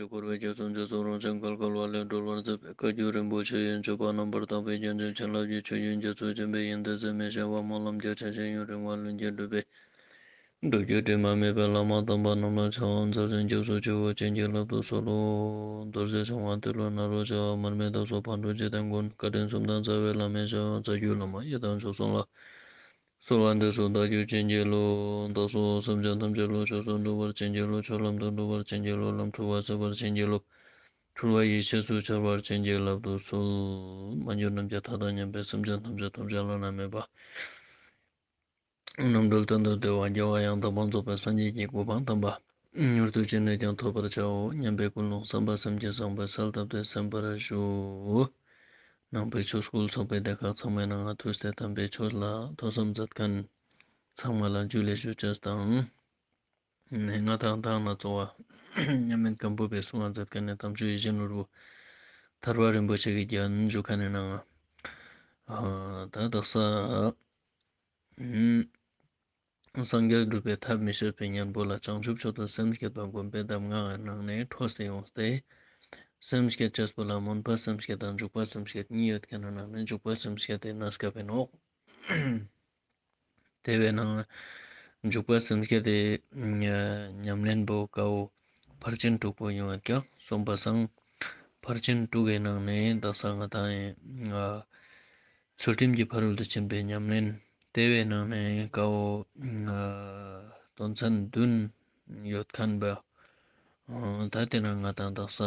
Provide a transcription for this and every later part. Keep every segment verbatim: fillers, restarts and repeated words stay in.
འཁོར་བའི་རྒྱ་མཚོ་འཇིགས་སུ་རུང་ཞིང་བརྒལ་དཀའ་བ་ལས་སྒྲོལ་བར་མཛད་པའི་བཀའ་བརྒྱུད་རིན་པོ་ཆེ་ཡི་མཆོད་པ་རྣམ་པར་དག་པའི་རྒྱན་ཅན་བྱིན་རླབས་ཀྱི་ཆུ་རྒྱུན་རྒྱ་མཚོ་ཆེན་པོའི་དབྱིངས་འདི་ཟད་མི་ཤེས་པ་སྨོན་ལམ་རྒྱ་ཆེན་ཞིང་ཡུན་རིང་བ་ལྷུན་གྱིས་གྲུབ་པའི་སྒྲུབ་བརྒྱུད་དྲི་མ་མེད་པའི་བླ་མ་དམ་པ་རྣམས་ལ་ཕྱག་འཚལ་ཞིང་སྐྱབས་སུ་མཆིའོ། བྱིན་གྱིས་བརླབ་ཏུ་གསོལ་ལོ། རྡོ་རྗེ་འཆང་བ་ཏེ་ལོ་ནཱ་རོ་བྱ་བ་མར་མེ་མདའ་སོགས་ཕག་གྲུ་འཇིག་རྟེན་མགོན། བཀའ་དྲིན་གསུམ་ལྡན་རྩ་བའི་བླ་མའི་ཞབས། རྩ་བརྒྱུད་བླ་མ་ཡི་དམ་མཆོག་གསུམ་ལ། གསོལ་བ་འདེབས་སོ། བདག་རྒྱུད་བྱིན་གྱིས་རློབས། བདག་སོགས་སེམས་ཅན་ཐམས་ཅད་བློ་ཆོས་སུ་འགྲོ་བར་བྱིན་གྱིས་རློབས། ཆོས་ལམ་དུ་འགྲོ་བར་བྱིན་གྱིས་རློབས། ལམ་འཁྲུལ་བ་སེལ་བར་བྱིན་གྱིས་རློབས། འཁྲུལ་བ་ཡེ་ཤེས་སུ་འཆར་བར་བྱིན་གྱིས་བརླབ་ཏུ་གསོལ། མ་གྱུར་ནམ་མཁའི་མཐའ་དང་མཉམ་པའི་སེམས་ཅན་ཐམས་ཅད་ཐོབ་བྱ་བླ་ན་མེད་པ། རྣམ་གྲོལ་གཏན་དུ་བདེ་བ་རྒྱལ་བ་ཡང་དག་པར་རྫོགས་པའི་སངས་རྒྱས་ཀྱི་གོ་འཕང་དམ་པ་མྱུར་དུ་ཅི་ནས་ཀྱང་ཐོབ་པར་བྱའོ་སྙམ་པའི་ཀུན་སློང་བསམ་པ་སེམས་བསྐྱེད་བཟང་པོས་གསལ་བཏབ་སྟེ་གསན་པར་ཞུ། ནང་པའི་ཆོས་སྐུལ་ཚོགས་པའི་སྡེ་ཁག་ཚང་མའི་ནང་ང་ཐུགས་ཏེ་དམ་པའི་ཆོས་ལ་ཐོས་བསམ་མཛད་མཁན་ཚང་མ་ལ་ཇུ་ལེ་ཞུ་ཅེས་དང་། ང་དང་དང་ན་གཙོ་བོ་མཉམ་མེད་སྒམ་པོ་པའི་གསུང་ང་མཛད་མཁན་ནི་དམ་ཆོས་ཡིད་བཞིན་ནོར་བུ་ཐར་པ་རིན་པོ་ཆེ་གི་རྒྱན་ཞུ་མཁན་ནི་ནང་ང་། ད་དག་ས་སངས་རྒྱས་སྒྲུབ་པའི་ཐབས་མི་ཤེས་པའི་གཉེན་པོ་ལ་བྱང་ཆུབ་མཆོག་ཏུ་སེམས་བསྐྱེད་པ་སྒོམ་པའི་གདམས་ངག་གི་ནང་ནས་འཕྲོས་ཏེ་ཡོངས་ཏེ། སེམས་བསྐྱེད་ཅེས་པོ་ལ་སྨོན་པ་སེམས་བསྐྱེད་དང་འཇུག་པ་སེམས་བསྐྱེད་གཉིས་ཡོད་མཁན་ནི་ནང་ནས་འཇུག་པ་སེམས་བསྐྱེད་དེ་གནས་སྐབས་ཡིན་ནོག་དེ་བས་ན་འཇུག་པ་སེམས་བསྐྱེད་དེ་ཉམས་ལེན་པོ་ཀ་བོ་ཕར་ཕྱིན་དྲུག་པོ་ཡོང་བ་ཀྱག་སོང་པ་སང་ཕར་ཕྱིན་དྲུག་གི་ནང་ནས་དག་ས་ང་དང་ཡིན། ཚུལ་ཁྲིམས་ཀྱི་ཕ་རོལ་ཏུ་ཕྱིན་པའི་ཉམས་ལེན། དེ་བའི་ནང་ནས་ཀ་བོ་དོན་ཚན་བདུན་ཡོད་མཁན་པ། ད་དེ་ན་ང་དང་དག་ས་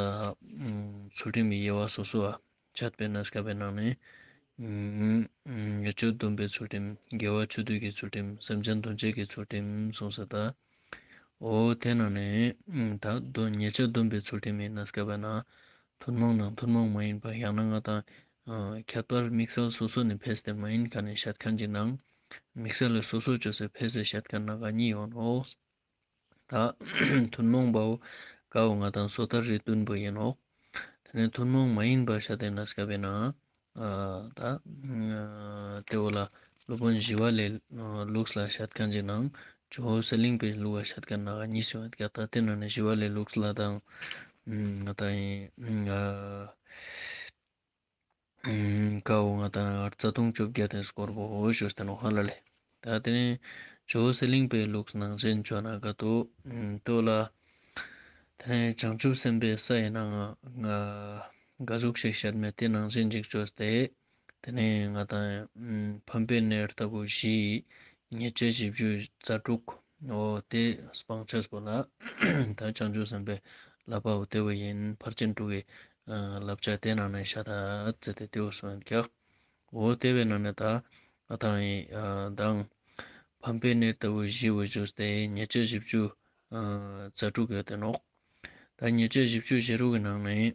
ཚུལ་ཁྲིམས་ཀྱི་དབྱེ་བ་སོ་སོ་བ་ཆད་པའི་གནས་སྐབས་པའི་ནང་ནས་ཉེས་སྤྱོད་སྡོམ་པའི་ཚུལ་ཁྲིམས། དགེ་བ་བཅུ་དུས་ཀྱི་ཚུལ་ཁྲིམས། སེམས་ཅན་དོན་བྱེད་ཀྱི་ཚུལ་ཁྲིམས་གསུངས་ས་ད། འོ་དེ་ནང་ནས་ད་དོ་ཉེས་སྤྱོད་སྡོམ་པའི་ཚུལ་ཁྲིམས་ཡིན་གནས་སྐབས་པའི་ནང་ཐུན་མོང་ནང་ཐུན་མོང་མ་ཡིན་པ་ཡང་ན་ང་དང་ཁྱད་པར་དམིགས་བསལ་སོ་སོ་ནས་ཕེས་ཏེ་མ་ཡིན་མཁན་ནས་བཤད་མཁན་གྱི་ནང་དམིགས་བསལ་ལས་སོ་སོ་བཅོས་སེ་ཕེས་སེ་བཤད་མཁན་ནང་ག་གཉིས་ཡོང་ནོག་ད་ཐུན་མོང་པའོ་ཀ་བོ་ང་དང་སོ་ཐར་རིགས་བདུན་པོ་ཡིན་ནོག་དེ་ནས་ཐུན་མོང་མ་ཡིན་པ་བཤད་དེ་གནས་སྐབས་པའི་ནང་ད་དེ་བོ་ལ་སློབ་དཔོན་ཞི་བ་ལྷའི་ལུགས་ལ་བཤད་མཁན་གྱི་ནང་ཇོ་བོ་གསེར་གླིང་པའི་ལུགས་ལ་བཤད་མཁན་ནང་གཉིས་ཡོད་ཀྱག་ད་དེ་ནང་ནས་ཞི་བ་ལྷའི་ལུགས་ལ་དང་ང་དང་ཡིན། ཀ་བོ་ང་དང་རྩ་ལྟུང་བཅོ་བརྒྱད་དེ་སྐོར་པོ་ཞུས་ཏེ་ནོག་ཧ་ལ་ལེ། ད་དེ་ནས་ཇོ་བོ་གསེར་གླིང་པའི་ལུགས་ནང་བཞིན་བཅོས་ན་ག་དོ་དོ་ལ། དེ་ནས་བྱང་ཆུབ་སེམས་དཔའི་ས་ཡི་ནང་ང་ག་ཟུག་ཞིག་བཤད་མེད་དེ་ནང་བཞིན་ཅིག་བཅོས་ཏེ། དེ་ནས་ང་དང་ཕམ་པའི་གནས་ལྟ་བུ་བཞི། ཉེས་བྱས་བཞི་བཅུ་རྩ་དྲུག་འོ་དེ་སྤང་ཅེས་པོ་ལ་ད་བྱང་ཆུབ་སེམས་དཔའི་བསླབ་པ་བོ་དེ་བོ་ཡིན། ཕར་ཕྱིན་དྲུག་གི་བསླབ་བྱ་དེ་ནང་ནས་ཤ་ཐག་ཙེ་དེ་དེ་བོ་སོང་ཡིན་ཀྱག་འོ་དེ་བའི་ནང་ནས་ད་ང་དང་ཡིན་དང་ཕམ་པའི་གནས་ལྟ་བུ་བཞི་བོ་བཅོས་ཏེ་ཉེས་བྱས་བཞི་བཅུ་རྩ་དྲུག་ཡོད་དེ་ནོག་ད་ཉེས་བྱས་བཞི་བཅུ་ཞེ་དྲུག་གི་ནང་ནས།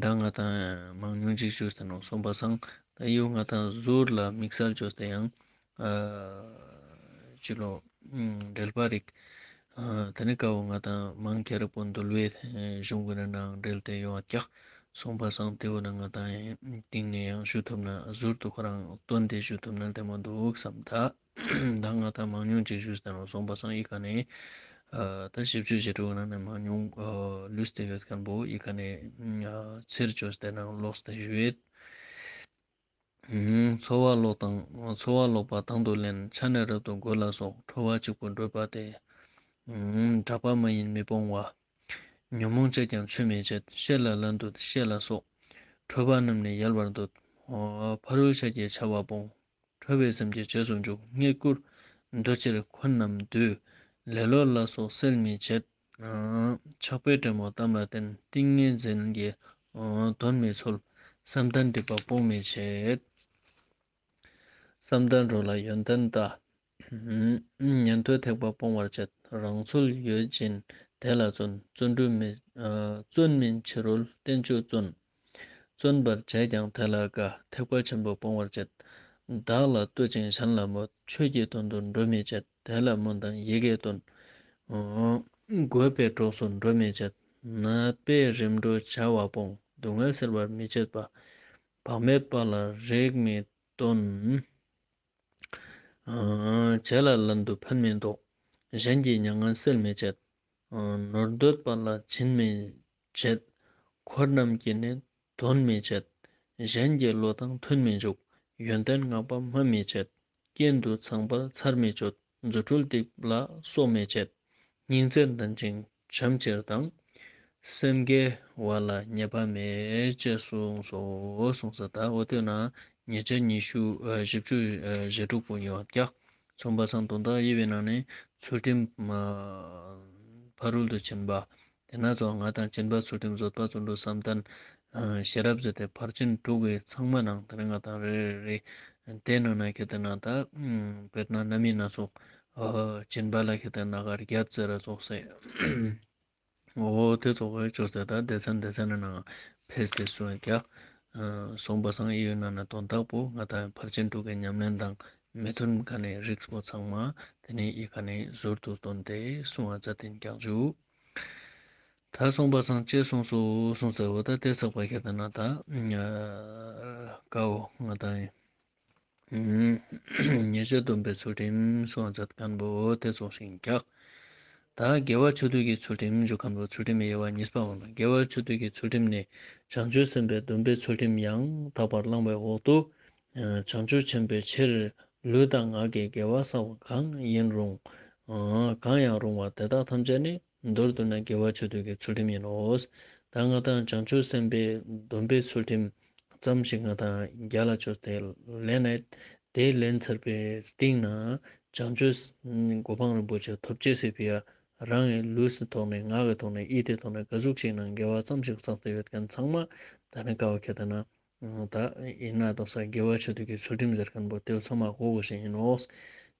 ད་ང་དང་མང་ཉུང་ཅིག་ཞུས་ཏེ་ནོག་སོང་པ་སང་ད་ཡོ་ང་དང་ཟུར་ལ་དམིགས་བསལ་བཅོས་ཏེ་ཡང་ཅི་ལོ་འགྲེལ་པ་རིག་ད་ནི་ཀ་བོ་ང་དང་མང་ཁྱེར་པོ་འདུལ་བའི་གཞུང་གི་ནང་འགྲེལ་ཏེ་ཡོང་བ་ཀྱག་སོང་པ་སང་དེ་བོ་ན་ང་དང་སྟིང་ནས་ཡང་ཞུ་ཐུབ་ན་ཟུར་དུ་ཁོ་རང་བཏོན་ཏེ་ཞུ་ཐུབ་ན་བདེ་མོ་འདུག་བསམ་ད། ད་ང་དང་མང་ཉུང་ཅིག་ཞུས་ཏེ་ནོག་སོང་པ་སང་ཡི་ག་ནས་ད་བཞི་བཅུ་ཞེ་དྲུག་ནང་ནས་མང་ཉུང་ལུས་ཏེ་ཡོད་མཁན་པོ་ཡི་ག་ནས་ཚེར་བཅོས་ཏེ་ནང་ལོགས་ཏེ་ཡོད། འཚོ་བ་ལོག་དང་འཚོ་བ་ལོག་པ་དང་དུ་ལེན། ཆ་ནས་རབ་ཏུ་རྒོལ་ལ་སོགས། ཁྲོ་བ་གཅིག་པུ་བགྲོད་པ་སྟེ། གྲགས་པ་མ་ཡིན་མི་སྤོང་བ། ཉོན་མོངས་བཅས་ཀྱང་ཆོས་མི་བྱེད། བཤེས་ལ་ལན་འདུད་བཤེས་ལ་སོགས། ཁྲོས་པ་རྣམས་ནི་ཡལ་བར་འདོད། ཕ་རོལ་ཕྱོགས་ཀྱི་བྱ་བ་སྤོང་། ཁྲོས་པའི་སེམས་ཀྱི་རྗེས་སུ་འཇུག། རྙེད་བཀུར་འདོད་ཕྱིར་འཁོན་རྣམས་འདུལ། ལེ་ལོ་ལ་སོགས་སེལ་མི་བྱེད། ཆགས་པའི་དྲན་མོ་གཏམ་ལ་བརྟེན། ཏིང་ངེ་འཛིན་གྱི་དོན་མི་འཚོལ། བསམ་གཏན་སྒྲིབ་པ་སྤོང་མི་བྱེད། བསམ་གཏན་འགྲོ་ལ་ཡོན་ཏན་ལྟ། ཉན་ཐོས་ཐེག་པ་སྤོང་བར་བྱེད། རང་ཚུལ་ཡོད་བཞིན་དེ་ལ་བརྩོན། བརྩོན་འགྲུས་མི་བརྩོན་མིན་ཕྱི་རོལ་བསྟན་བཅོས་བརྩོན། བརྩོན་པར་བྱས་ཀྱང་དེ་ལ་དགའ། ཐེག་པ་ཆེན་པོ་སྤོང་བར་བྱེད། བདག་ལ་བསྟོད་ཅིང་གཞན་ལ་སྨོད། ཆོས་ཀྱི་དོན་དུ་འགྲོ་མི་བྱེད། དེ་ལ་སྨོན་དང་ཡི་གེ་འདོན། དགོས་པའི་གྲོགས་སུ་འགྲོ་མི་བྱེད། ནད་པའི་རིམ་གྲོ་བྱ་བ་སྤོང་། སྡུག་བསྔལ་སེལ་བར་མི་བྱེད་པ། བག་མེད་པ་ལ་རེག་མི་སྟོན། བྱས་ལ་ལན་དུ་ཕན་མི་འདོགས། གཞན་གྱི་མྱ་ངན་སེལ་མི་བྱེད། ནོར་འདོད་པ་ལ་སྦྱིན་མི་བྱེད། འཁོར་རྣམས་ཀྱིས་ནི་དོན་མི་བྱེད། གཞན་གྱི་བློ་དང་མཐུན་མི་འཇུག། ཡོན་ཏན་བསྔགས་པ་སྨོན་མི་བྱེད། རྐྱེན་དུ་ཚང་བར་ཚར་མི་གཅོད། རྫུ་འཕྲུལ་སྡིག་ལ་སོགས་མི་བྱེད། སྙིང་བརྩེ་ལྡན་ཅིང་བྱམས་ཕྱིར་དང་། སེམས་དགེ་བ་ལ་ཉེས་པ་མེད། ཅེས་གསུངས་སོ། གསུངས་ས་ད་འོ་དེ་ན་ཉེས་བྱ་ཉི་ཤུ་ཨ་བཞི་བཅུ་ཨ་བཞི་དྲུག་པོ་ཡོད་ཀྱག། གསུངས་པ་སང་དོན་དག་ཡི་བའི་ནང་ནས་ཚུལ་ཁྲིམས་མ་ཕ་རོལ་ཏུ་ཕྱིན་པ། དེ་ན་ཚོ་ང་དང་སྦྱིན་པ་ཚུལ་ཁྲིམས་བཟོད་པ་བརྩོན་འགྲུས་བསམ་གཏན་ཨ་ཤེས་རབ་ཟེར་ཏེ་ཕར་ཕྱིན་དྲུག་གི་ཚང་མ་ནང་དེ་ནས་ང་དང་རེ་རེ་རེ་དེ་ནང་ན་ཁེ་དེ་ན་ད་དཔེར་ན་རྣམ་སྨིན་སྣ་ཚོགས་ཨ་སྦྱིན་པ་ལ་ཁེ་དེ་ན་ག་བརྒྱད་ཟེར་ར་ཚོགས་སེ། འོ་དེ་ཚོགས་པའི་ཅོས་ཏེ་ད་སྡེ་ཚན་སྡེ་ཚན་ནི་ནང་ཕེས་ཏེ་སོང་ཡོད་ཀྱག། སོང་པ་སང་ཨི་ཡོད་ན་ན་དོན་དག་པོ་ང་དང་ཕར་ཕྱིན་དྲུག་གི་ཉམས་ལེན་དང་མི་མཐུན་ཁ་ནས་རིགས་པོ་ཚང་མ་དེ་ནས་ཨི་ཁ་ནས་ཟུར་དུ་བཏོན་ཏེ་གསུང་བ་མཛད་དེན་ཀྱག་ཞུ། ད་སོང་པ་སང་ཅེས་གསུངས་སོ་གསུངས་ཟེར་བ་ད་དེ་ཚགས་པ་ཁྱེད་ན་ད་ཀའོ་ང་དང་ཉེས་བྱ་སྡོམ་པའི་ཚུལ་ཁྲིམས་གསུང་བ་མཛད་མཁན་པོ་དེ་ཚོགས་ཤིང་ཀྱག། ད་དགེ་བ་ཆོས་སྡུད་ཀྱི་ཚུལ་ཁྲིམས་ཞུ་མཁན་པོ་ཚུལ་ཁྲིམས་དབྱེ་བ་གཉིས་པ་འོང་ལ། དགེ་བ་ཆོས་སྡུད་ཀྱི་ཚུལ་ཁྲིམས་ནི་བྱང་ཆུབ་སེམས་དཔའི་སྡོམ་པའི་ཚུལ་ཁྲིམས་ཡང་དག་པར་བླངས་པའི་འོག་ཏུ། བྱང་ཆུབ་ཆེན་པོའི་ཕྱིར་ལུས་དང་ངག་གི་དགེ་བ་བསགས་པ་གང་ཡིན་རུང་། གང་ཡང་རུང་བ་དེ་དག་ཐམས་ཅད་ནི་མདོར་བསྡུ་ན་དགེ་བ་ཆོས་སྡུད་ཀྱི་ཚུལ་ཁྲིམས་ཡིན་ནོ། ད་ང་དང་བྱང་ཆུབ་སེམས་དཔའི་སྡོམ་པའི་ཚུལ་ཁྲིམས་ཙམ་ཞིག་ང་དང་རྒྱ་ལ་ཆོས་ཏེ་ལེན་ནས་དེ་ལེན་ཚར་བའི་སྟེང་ན་བྱང་ཆུབ་གོ་འཕང་རིན་པོ་ཆེ་ཐོབ་ཅེས་སི་ཕི་ཡ་རང་གི་ལུས་སི་ཐོག་ནས་ངག་གི་ཐོག་ནས་ཡིད་དེ་ཐོག་ནས་ག་ཟུག་ཞིག་ནང་དགེ་བ་ཙམ་ཞིག་བསགས་ཏེ་ཡོད་མཁན་ཚང་མ་ད་ནི་ཀ་བ་ཁྱེད་ན་ད་ཡིན་ན་དག་ས་དགེ་བ་ཆོས་སྡུད་ཀྱི་ཚུལ་ཁྲིམས་ཟེར་མཁན་པོ་དེ་ཚང་མ་གོ་དགོས་ཤེས་ཡིན་ནོ།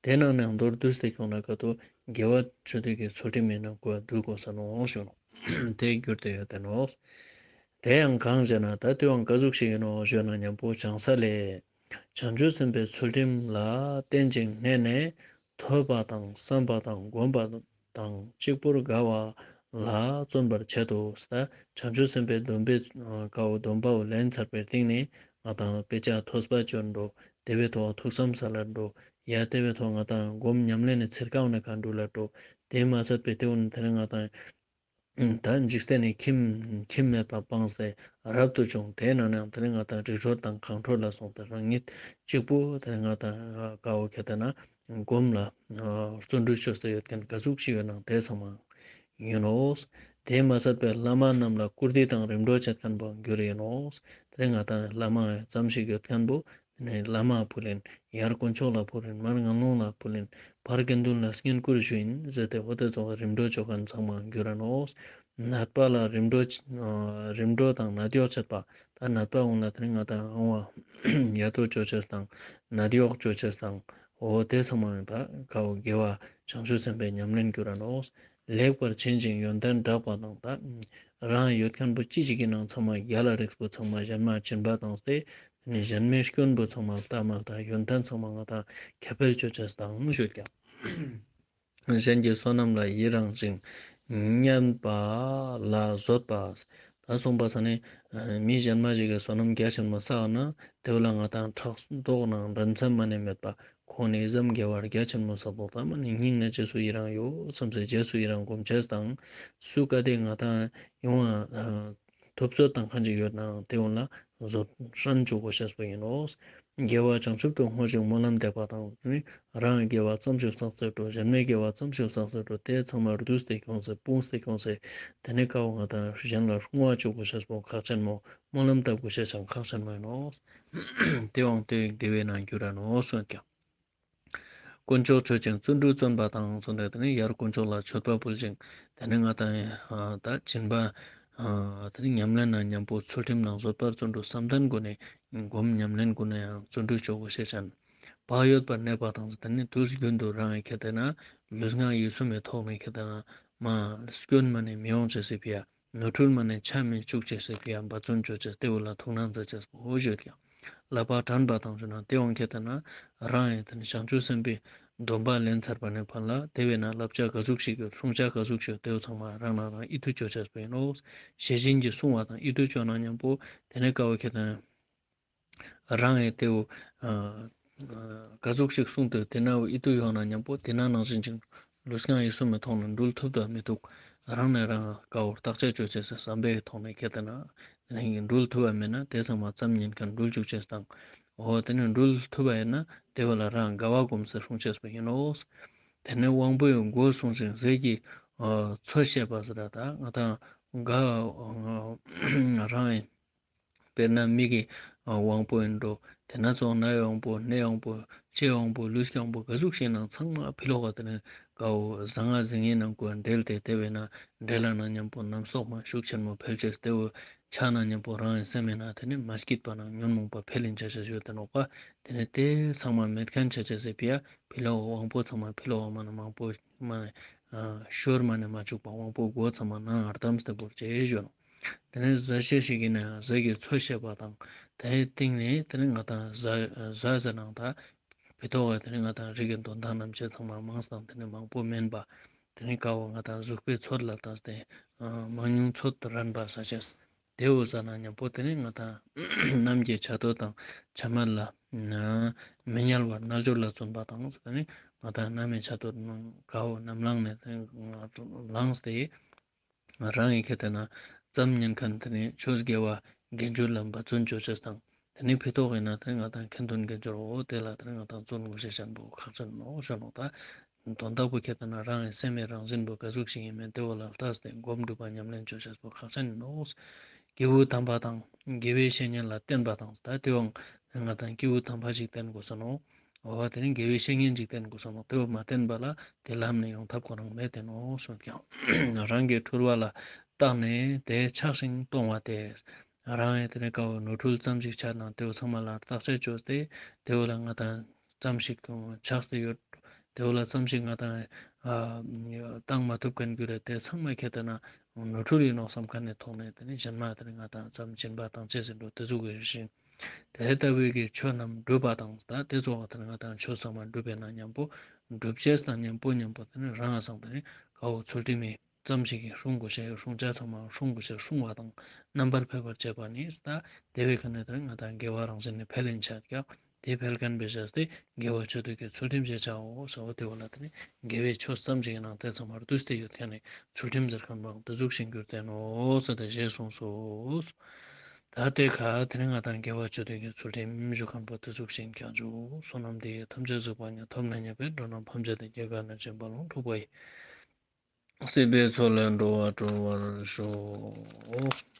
དེ་ནང་ནས་མདོར་བསྡུས་ཏེ་ཁྱོང་ན་ཀ་ཏོ་དགེ་བ་ཆོས་སྡུད་ཀྱི་ཚུལ་ཁྲིམས་ཡིན་ན་གོ་བ་བསྡུ་དགོས་ས་ནོ་ཞུ་ནོ། དེ་གྱུར་ཏེ་ཡོད་དེ་ནོ། དེ་ཡང་གང་ཞེ་ན་ད་དེ་ཡང་ག་ཟུག་ཞིག་ཡིན་ནོ་ཞུ་ན་མཉམ་པོ་བྱང་ས་ལས། བྱང་ཆུབ་སེམས་དཔའི་ཚུལ་ཁྲིམས་ལ་བརྟེན་ཅིང་གནས་ནས་ཐོས་པ་དང་བསམ་པ་དང་སྒོམ་པ་དང་གཅིག་པུར་དགའ་བ་ལ་བརྩོན་པར་བྱེད་དོ། ད་བྱང་ཆུབ་སེམས་དཔའི་སྡོམ་པའི་ཀའོ་སྡོམ་པའོ་ལེན་ཚར་བའི་སྟེང་ནས་ང་དང་དཔེ་ཆ་ཐོས་པ་ཅོན་འགྲོ། དེ་བའི་ཐོག་ཐུགས་བསམ་ས་ལ་འགྲོ། ཡ་དེ་བའི་ཐོག་ང་དང་སྒོམ་ཉམས་ལེན་ནི་ཚེར་ཀའོ་ནས་ག་འགྲོ་ལ་འགྲོ། དེ་མ་ཟད་པའི་དེ་འུན་དེ་ནས་ང་དང་ད་འཇིག་རྟེན་ནི་ཁྱིམ་ཁྱིམ་མེད་པ་སྤངས་ཏེ་རབ་ཏུ་བྱུང་། དེ་ནང་ནས་དེ་ནས་ང་དང་རི་ཁྲོད་དང་གངས་ཁྲོད་ལ་སོང་སྟེ་རང་ཉིད་གཅིག་པུ་དེ་ནས་ང་དང་ཀའོ་ཁྱེད་ན་སྒོམ་ལ་བརྩོན་འགྲུས་བཅོས་ཏེ་ཡོད་མཁན་ག་ཟུག་ཞིག་ཡོད་ནང་དེ་ཚང་མ་ཡིན་ནོ། དེ་མ་ཟད་པའི་བླ་མ་རྣམས་ལ་བཀུར་སྟི་དང་རིམ་གྲོ་བྱེད་མཁན་པོ་འགྱུར་ཡིན་ནོ། དེ་ནས་ང་དང་བླ་མ་ཙམ་ཞིག་ཡོད་མཁན་པོ་དེ་ནས་བླ་མ་ཕུལ་ཡིན། ཡར་དཀོན་མཆོག་ལ་ཕུལ་ཡིན། མར་ངན་སློང་ལ་ཕུལ་ཡིན། ཕར་དགེ་འདུན་ལ་བསྙེན་བཀུར་ཞུ་ཡིན་ཟེར་ཏེ་འོ་དེ་ཚོགས་རིམ་གྲོ་ཆོ་མཁན་ཚང་མ་འགྱུར་ར་ནོ། ནད་པ་ལ་རིམ་གྲོ་རིམ་གྲོ་དང་ནད་གཡོག་བྱེད་པ། ད་ནད་པ་འོང་ལ་དེ་ནས་ང་དང་ཡ་ཏོ་ཅོ་ཅེས་དང་ནད་གཡོག་ཅོ་ཅེས་དང་འོ་དེ་ཚང་མ་ཡང་ད་ཀའོ་དགེ་བ་བྱང་ཆུབ་སེམས་དཔའི་ཉམས་ལེན་འགྱུར་ར་ནོ། ལེགས་པར་བྱིན་ཅིང་ཡོན་ཏན་བསྒྲགས་པ་དང་། ད་རང་ཡོད་མཁན་པོ་ཅི་ཞིག་གི་ནང་ཚང་མ་རྒྱ་ལ་རིགས་པོ་ཚང་མ་གཞན་མ་སྦྱིན་པ་བཏང་སྟེ་ནི་གཞན་མའི་སྐྱོན་པོ་ཚང་མ་ལྟ་མ་ལྟ་ཡོན་ཏན་ཚང་མ་ང་དང་ཁྱབ་སྤེལ་ཅོ་ཅེས་དང་ཞུ་ཀྱང་། གཞན་གྱི་བསོད་ནམས་ལ་ཡི་རང་ཞིང་། བསྙེན་པ་ལ་བཟོད་པ། ད་གསུངས་པ་ས་ནི་མི་གཞན་མ་ཞིག་གི་བསོད་ནམས་རྒྱ་ཆེན་མོ་བསགས་ན་དེ་བོ་ལ་ང་དང་ཕྲག་དོག་ནང་འགྲན་སེམས་མ་ནས་མེད་པ། ཁོང་ནི་ཨི་ཙམ་དགེ་བ་རྒྱ་ཆེན་མོ་བསགས་དོག་ད་མ་ནི་སྙིང་ནས་རྗེས་སུ་ཡི་རང་ཡོད་བསམ་སེ་རྗེས་སུ་ཡི་རང་སྒོམ་ཅེས་དང་། སུ་ག་དེ་ང་དང་ཡོང་བ་ཐུབ་ཚོད་དང་ཁ་འཇིག་ཡོད་ནའང་དེ་འོང་ལ་བཟོད་བསྲན་བཅོ་དགོས་ཤེས་པོ་ཡིན་ནོ། དགེ་བ་བྱང་ཆུབ་ཏུ་བསྔོ་ཞིང་སྨོན་ལམ་འདེབས་པ་དང་ནི་རང་གི་དགེ་བ་ཙམ་ཞིག་བསགས་ཚོད་འགྲོ་གཞན་མའི་དགེ་བ་ཙམ་ཞིག་བསགས་ཚོད་འགྲོ་དེ་ཚང་མ་བསྡུས་ཏེ་ཁྱོངས་སེ་སྤུངས་ཏེ་ཁྱོངས་སེ་དེ་ནས་ཀའོ་ང་དང་གཞན་ལ་བསྔོ་བ་བཅོ་དགོས་ཤེས་པོ་ཁག་ཆེན་མོ། སྨོན་ལམ་བཏབ་དགོས་ཤེས་ཀྱང་ཁག་ཆེན་མོ་ཡིན་ནོ། དེ་འོང་དེ་དགེ་བའི་ནང་འགྱུར་ར་ནོ་གསུངས་ཀྱང་། དཀོན་མཆོག་མཆོད་ཅིང་བརྩོན་འགྲུས་བརྩོན་པ་དང་གསུངས་ཏེ་དེ་ནས་ཡར་དཀོན་མཆོག་ལ་མཆོད་པ་ཕུལ་ཅིང་དེ་ནས་ང་དང་ད་སྦྱིན་པ་དེ་ནས་ཉམས་ལེན་ན་མཉམ་པོ་ཚུལ་ཁྲིམས་ནང་བཟོད་པར་བརྩོན་འགྲུས་བསམ་གཏན་ཀུན་ནས་སྒོམ་ཉམས་ལེན་ཀུན་ནས་ཡང་བརྩོན་འགྲུས་ཆོག་གོ་ཤེས་ཅན། བག་ཡོད་པར་གནས་པ་དང་དེ་ནས་དུས་རྒྱུན་དུ་རང་གི་ཁེ་ཏེ་ན་ལུས་ངག་ཡིད་གསུམ་མའི་ཐོག་ནས་ཁེ་ཏེ་ན་མ་སྐྱོན་མ་ནས་མི་ཡོང་ཅེས་སི་ཕི་ཡ། ནོར་འཁྲུལ་མ་ནས་ཆ་མི་བཅུག་ཅེས་སི་ཕི་ཡ་འབད་བརྩོན་བཅོ་ཅེས་ཏེ་བོ་ལ་ཐུགས་སྣང་མཛད་ཅེས་པོ་ཞུ་ཡོད་ཀྱག། བསླབ་པ་དྲན་པ་དང་ཞུ་ན་ཏེ་བོ་ཁེ་ཏེ་ན་རང་ཡང་ཏེ་ནི་བྱང་ཆུབ་སེམས་དཔའི་སྡོམ་པ་ལེན་ཚར་བ་ནས་ཕར་ལ་ཏེ་བོའི་ནང་བསླབ་བྱ་ག་ཟུག་ཞིག་ཡོད་སྲུང་བྱ་ག་ཟུག་ཞིག་ཡོད་ཏེ་བོ་ཚང་མ་རང་ན་རང་ཡིད་དུ་བཅོ་ཅེས་པོ་ཡིན་ནོག། ཞེ་ཅིན་གྱི་སྲུང་བ་དང་ཡིད་དུ་བཅོ་ན་མཉམ་པོ་ཏེ་ནི་ཀ་བོ་ཁེ་ཏེ་ན་རང་ཡང་ཏེ་བོ་ཨ་ཨ་ག་ཟུག་ཞིག་གསུངས་ཏེ་ཏེ་ན་བོ་ཡིད་དུ་ཡོང་ན་མཉམ་པོ་ཏེ་ན་ནང་བཞིན་ཅིག་ ལུས་ངག་ཡིད་གསུམ་མི་ཐོག་ནེ་འགྲུལ་ཐུབ་ཏེ་མི་ཐུབ། རང་ནེ་རང་ཀ་བོ་བརྟག་དཔྱད་ཅོ་ཅེས་སི་བསམ་པའི་ཐོག་ནེ་ཁྱེར་ཏེ་ན་དེ་ནེ་འགྲུལ་ཐུབ་པ་མེད་ན་དེ་ཚང་མ་ཙམ་ཉན་ཁན་འགྲུལ་ཅུག་ཅེས་དང་། འོ་དེ་ནེ་འགྲུལ་ཐུབ་པ་ཡིན་ན་དེ་བོ་ལ་རང་དགའ་བ་སྒོམ་སེ་སྲུང་ཅེས་པོ་ཡིན་ནོག། དེ་ནེ་དབང་པོའི་སྒོ་སྲུང་ཞིང་ཟས་ཀྱི་ཚོད་བཤད་པ་ཟེར་ར་ད་ང་དང་ག་རང་ཡིན། དཔེར་ན་མིག་གི་དབང་པོ་ཡིན་འགྲོ། དེ་ན་ཚོགས་རྣ་བའི་དབང་པོ། སྣའི་དབང་པོ། ལྕེའི་དབང་པོ། ལུས་ཀྱི་དབང་པོ་ག་ཟུག་ཞིག་ནང་ཚང་མ་ཕི་ལོག་ག་དེ་ནེ་ག་བོ་ཟང་ང་ཟིང་ངེ་ནང་ཀུ་འབྲེལ་ཏེ་དེ་བས་ན་འབྲེལ་ལ་ན་མཉམ་པོ་རྣམ་རྟོག་མ་ཤུགས་ཆེན་མོ་འཕེལ་ཅེས་དེ་བོ་ཆ་ན་མཉམ་པོ་རང་ཡི་སེམས་མེད་ན་དེ་ནེ་མ་སྐྱིད་པ་ནང་ཉོན་མོངས་པ་འཕེལ་ཡིན་ཆ་ཆ་ཞུ་དེ་ནོག་པ། དེ་ནེ་དེ་ཚང་མ་མེད་ཁན་ཆ་ཆ་ཟེར་ཕི་ཡ་ཕི་ལོག་དབང་པོ་ཚང་མ་ཕི་ལོག་མ་ནེ་མང་པོ་མ་ནེ་ཤོར་མ་ནེ་མ་བཅུག་པ་དབང་པོ་སྒོ་ཚང་མ་ནང་ཨར་དམ་སྟེ་བོར་ཅེས་ཞུ་ནོག། དེ་ནེ་ཟ་ཅེས་ཤིག་ཡིན་ན་ཟས་ཀྱི་ཚོད་བཤད་པ་དང་། དེའི་སྟེང་ནེ་དེ་ནེ་ང་དང་ཟ་ཟ་ཟེར་ནང་ད་ཕི་ཐོག་ག་དེ་ནེ་ང་དང་རིགས་ཀྱི་དོན་དག་རྣམ་བཤད་ཚང་མ་མང་སྟེ་དེ་ནེ་མང་པོ་མེན་པ། དེ་ནེ་ཀ་བོ་ང་དང་གཟུགས་པོའི་ཚོད་ལ་བརྟེན་ཏེ་མང་ཉུང་ཚོད་རན་པ་ཟ་ཅེས། དེ་བོ་ཟ་ན་མཉམ་པོ་དེ་ནེ་ང་དང་ནམ་གྱི་ཆ་སྟོད་དང་ཆ་མ་ལ་མི་ཉལ་བར་རྣལ་འབྱོར་ལ་བརྩོན་པ་དང་། དེ་ནེ་ང་དང་ནམ་གྱི་ཆ་སྟོད་ཀ་བོ་ནམ་ལངས་ནེ་དེ་ནེ་ལངས་ཏེ། རང་ཡི་ཁེ་ཏེ་ན་ཙམ་ཉན་ཁན་དེ་ནེ་ཆོས་དགེ་བ་དགེ་སྦྱོར་ལ་འབད་བརྩོན་ཅོ་ཅེས་དང་། དེ་ནེ་ཕི་ཐོག་ཡིན་ན་དེ་ནེ་ང་དང་ཁ་འདོན་དགེ་སྦྱོར་འོ་དེ་ལ་དེ་ནེ་ང་དང་བརྩོན་དགོས་ཤེས་ཆེན་པོ་ཁག་ཅན་ནོག་ཞུ་ནོག། ད་དོན་དག་པོ་ཁེ་ཏེ་ན་རང་ཡི་སེམས་མེད་རང་བཞིན་པོ་ག་ཟུག་ཞིག་ཡིན་མིན་དེ་བོ་ལ་ལྟས་ཏེ་སྒོམ་སྒྲུབ་པ་ཉམས་ལེན་ཅོ་ཅེས་པོ་ཁག་ཅན་ནོག། སྐྱེས་བུ་དམ་པ་དང་དགེ་བའི་བཤེས་གཉེན་ལ་བསྟེན་པ་དང་། ད་དེ་བོ་ང་དང་སྐྱེས་བུ་དམ་པ་ཞིག་བསྟེན་དགོས་ས་ནོག། འོ་དེ་ནེ་དགེ་བའི་བཤེས་གཉེན་ཅིག་བསྟེན་དགོས་ས་ནོག། དེ་བོ་མ་བསྟེན་པ་ལ་དེ་ལམ་ནེ་ཡོང་ཐབས་ཁོ་རང་མེད་དེ་ནོག་གསུངས་ཀྱང་། རང་གི་འཁྲུལ་བ་ལ་བརྟགས་ནས་དེ་ཆགས་ཤིང་གཏོང་བ་སྟེ། རང་ཡི་དེ་ནེ་ཀ་བོ་ནོར་འཁྲུལ་ཙམ་ཞིག་ཆ་ན་དེ་བོ་ཚང་མ་ལ་བརྟག་དཔྱད་ཅོས་ཏེ་དེ་བོ་ལ་ང་དང་ཙམ་ཞིག་ཆགས་ཏེ་ཡོད། དེ་བོ་ལ་ཙམ་ཞིག་ང་དང་བཏང་མ་ཐུབ་ཁན་གྱུར་རེ་དེ་ཚང་མ་ཁེ་ཏེ་ན་ནོར་འཁྲུལ་ཡིན་ནོག་བསམ་ཁན་ནི་ཐོག་ནེ་དེ་ནེ་གཞན་མ་དེ་ནེ་ང་དང་ཙམ་སྦྱིན་པ་བཏང་ཅེས་ཟེར་འགྲོ་དེ་ཟུག་གི་ཞིང་། དེ་ལྟ་བུའི་གི་ཆོས་རྣམས་སྒྲུབ་པ་དང་། ད་དེ་ཚོགས་དེ་ནེ་ང་དང་ཆོས་ཚང་མ་སྒྲུབ་པས་ན་མཉམ་པོ་སྒྲུབ་ཅེས་དང་མཉམ་པོ་མཉམ་པོ་དེ་ནེ་རང་ང་སང་དེ་ནེ་ཀ་བོ་ཚུལ་ཁྲིམས་ཡིན། ཙམ་ཞིག་གི་སྲུང་དགོས་ཤེས་སྲུང་བྱ་ཚང་མ་སྲུང་དགོས་ཤེས་སྲུང་བ་དང་རྣམ་པར་འཕེལ་བར་བྱེད་པ་ནི། ད་དེ་བའི་ཁ་ནེ་དེ་ནེ་ང་དང་དགེ་བ་རང་བཞིན་ནེ་འཕེལ་ཡིན་ཆ་ཀྱག། དེ་འཕེལ་ཁན་བེ་བྱས་ཏེ་དགེ་བ་ཆོས་སྡུད་ཀྱི་ཚུལ་ཁྲིམས་ཞེས་བྱའོ་ཟེར་བ་དེ་བོ་ལ་དེ་ནེ་དགེ་བའི་ཆོས་ཙམ་ཞིག་ནང་དེ་ཚང་མར་བསྡུས་ཏེ་ཡོད་ཁན་ནི་ཚུལ་ཁྲིམས་ཟེར་ཁན་བོ་དེ་ཟུག་ཤིག་གྱུར་ཏེ་ནོག་ཟེར་ཏེ་ཞེས་གསུངས་སོ། ད་དེ་ཁ་དེ་ནེ་ང་དང་དགེ་བ་ཆོས་སྡུད་ཀྱི་ཚུལ་ཁྲིམས་ཞུ་ཁན་བོ་དེ་ཟུག་ཤིག་ཀྱང་བཅུག། བསོད་ནམས་འདི་ཡིས་ཐམས་ཅད་གཟིགས་པ་ཉིད། ཐོབ་ནས་ཉེས་པའི་དགྲ་རྣམས་ཕམ་བྱས་ཏེ། སྐྱེ་རྒ་ན་འཆིའི་རྦ་ཀློང་འཁྲུགས་པ་ཡི། སྲིད་པའི་མཚོ་ལས་འགྲོ་བ་སྒྲོལ་བར་ཤོག།